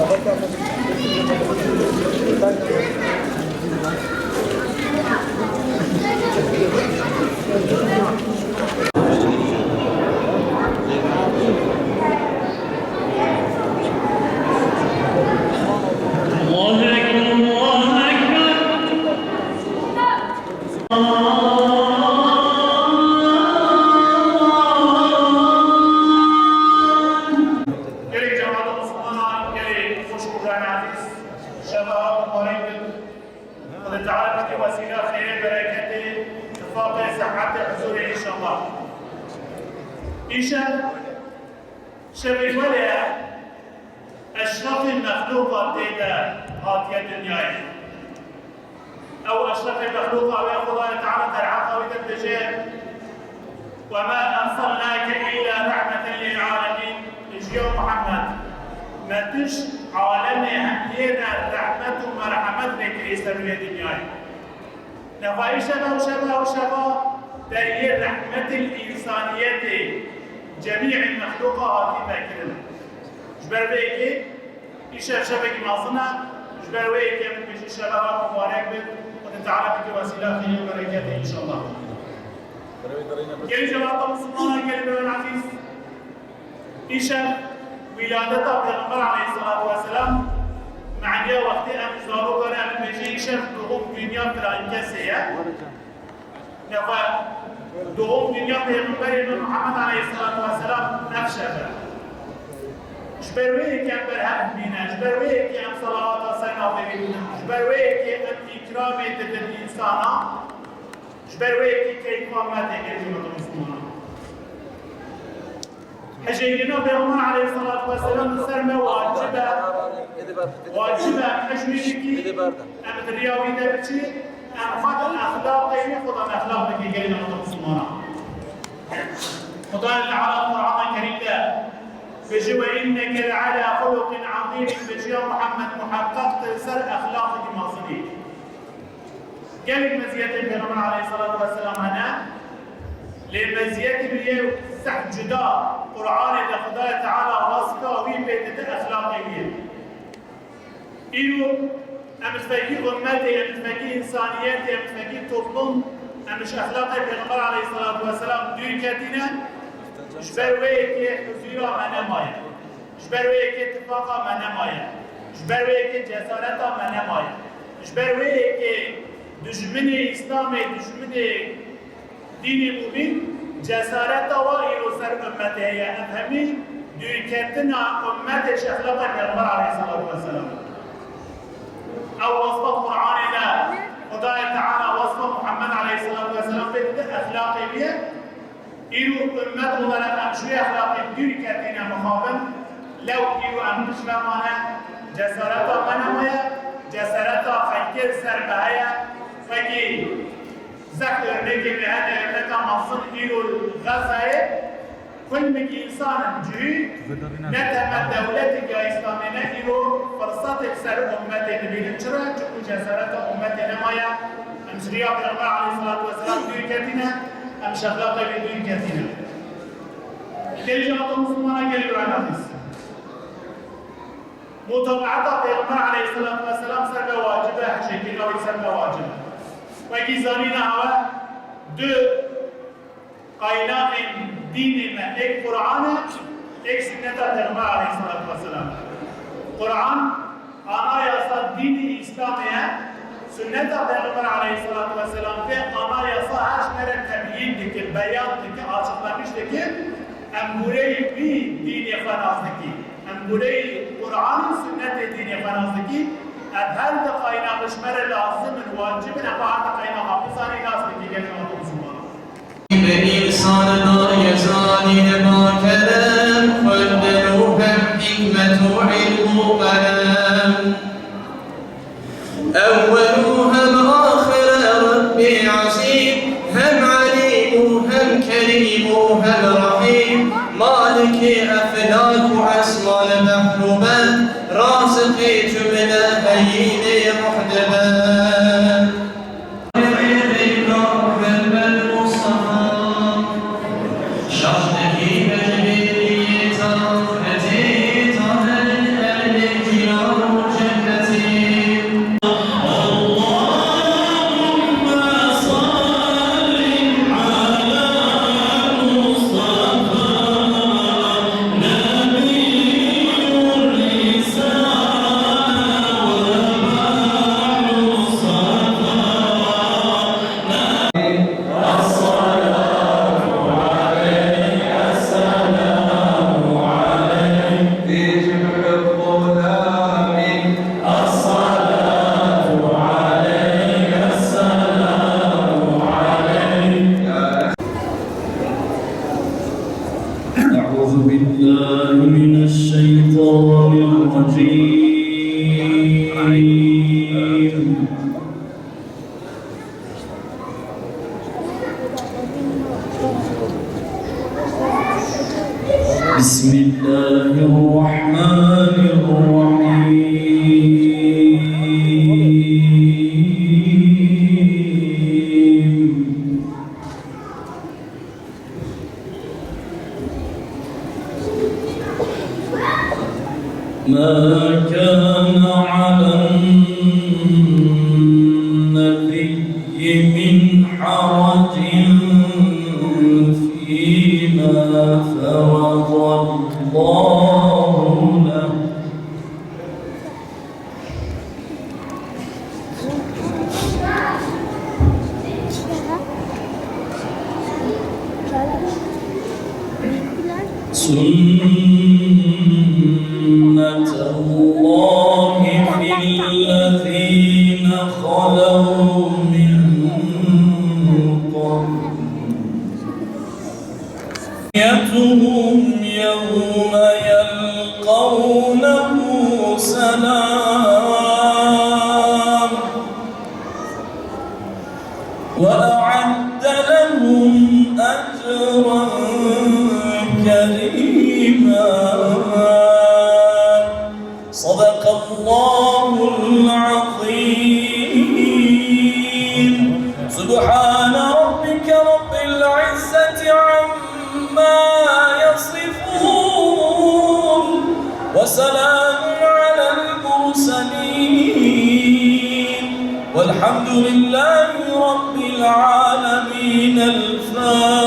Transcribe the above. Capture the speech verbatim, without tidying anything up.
الله أكبر، الله أكبر. Gelek cemaata Müslümana, gelek hoş bulduk aziz. Şeva mübarek bin. Xwedê Teala bike wesîla xêrê, bereketê, tifaqê, sehhetê, huzurê înşallah. Îşev şevê welê ye, eşrefê mexlûqa tê de hatiye dinyayê. Ew eşrefê mexlûqa wê Xwedayê Teala derheqa wî de dibêje, "Ve ma erselnake illa rahmeten lil alemin." Dibêje, ya Muhammed, me tu ji alemê hemiyê re rehmet û merhemet lê kirî ser rûyê dinyayê. Nefayî şeva û şeva û şeva deriyê rehmetê însaniyetê cemî mexlûqa hatî vekirin. Ji ber vê yekê îşev şevekî mezin e, ji ber wê yekê min dibêjin şeva we mubarek bin, Xwedê Teala bike wesîla xêrê û bereketê înşallah. Gelî cemaata Misilmana, gelî birayên ezîz, îşev wîladeta Pêxember aleyhisselatu vesselam, maniya wextê em ji zarokan re em dibêjin îşev doğum dünya filan kesê ye. Nexwe doğum dünya Pêxemberê me Muhammed aleyhisselatu vesselam ev şev e. Ji ber wê yekê em berhev dibîne, ji ber wê yekê em selawata ser navê wî didin, ji ber wê yekê em îkramê didin însana, ji ber wê yekê keyfa me tê gelî cemaeta Misilmana. Hijêkirina Pêxember aleyhisselatu vesselam li ser me wacib e, wacib e em hej wî bikî, em di riya wî de biçî, em xwe di exlaqê wî xwe de exlaq bikî gelî cemaeta Misilmana. Xwedayê Teala Qur'ana Kerîm de dibêje, "Ve inneke le ala xuluqin azîm", dibêje, ya Muhammed, muheqeq tu li ser exlaqekî mezin î. Gelek meziyetên Pêxember aleyhisselatu vesselam hene, lê meziyetê wî yê seh cuda Qur'anê de Xwedayê Teala wesfa wî pê dide, exlaqê wî ye. Îro em ji fekî ummetê, em ji fekî însaniyetê, em ji fekî toplum, em ji exlaqê Pêxember aleyhisselatu vesselam dûr ketîne, ji ber wê yekê huzûra me nemaye. Ji ber wê yekê tifaqa me nemaye. Ji ber wê yekê cesareta me nemaye. Ji ber wê yekê dijminê Îslamê, dijminê dînê mubîn cesareta wa îro ser ummetê heye. Ev hemî dûrketina ummetê ji exlaqê Pêxember aleyhisselatu vesselam. Ew wesfa Qur'anê de Xwedayê Teala wesfa Muhammed aleyhisselatu vesselam pê dide, exlaqê wî ye. Îro ummet olarak em ji wê exlaqê dûr ketîne mixabin, lew îro em pişt ve mane, cesareta me nemaye, cesareta xelkê li ser me heye, wekî zehf örnekê me hene, örneka mezin îro li Xezayê, kulmik însan in cihî, ne teme dewletek ya Îslamê ne îro firsetê li ser ummetê dibînin. Çira? Çimkû cesareta ummetê nemaye. Em ji riya Pêxember aleyhisselatu vesselam dûr ketîne, em ji exlaqê wî dûr ketîne. Gelî cemaeta Misilmana, gelî birayên ezîz. Mutabaeta Pêxember aleyhisselatu vesselam ser me wacib e, hijêkirina wî ser me wacib e. Wekî zanîna we du Qaynaxên dînê me êk Qur'an e, êk sunneta Pêxember aleyhisselatu vesselam. Qur'an anayasa dînê Îslamê ye, sunneta Pêxember aleyhisselatu vesselam vê anayasa her ji me re tebyîn dike, beyan dike, açıklamış dike. Em gureyê wî dînê xwe nas dikî. Em gureyê Qur'an û sunnetê dînê xwe nas dikî. Ev her du qaynax ji me re lazim in, wacib in, em her du qaynaxa bizanî, nas bikî gelê Misilmanan. Bi însan daye zanîn ba kerem, xwendin û hem hikmet û ilm û qelem. Ewwel û hem axir e Rebbê Ezîz, hem Elîm û hem Kerîm û hem Rehîm, Malikê eflak û esman behr û ber, Raziqê cumle heyînê ruh diber. بالله من الشيطان الرجيم. بسم الله الرحمن الرحيم. ما كان على النبي من حرج فيما فرض الله له. سنة الله في الذين خلوا من قبل. تحيتهم يوم يلقونه سلام. وأعد لهم أجرا كريما. صدق الله العظيم. سبحان ربك رب العزة عما يصفون. وسلام على المرسلين. والحمد لله رب العالمين. الفاتحة.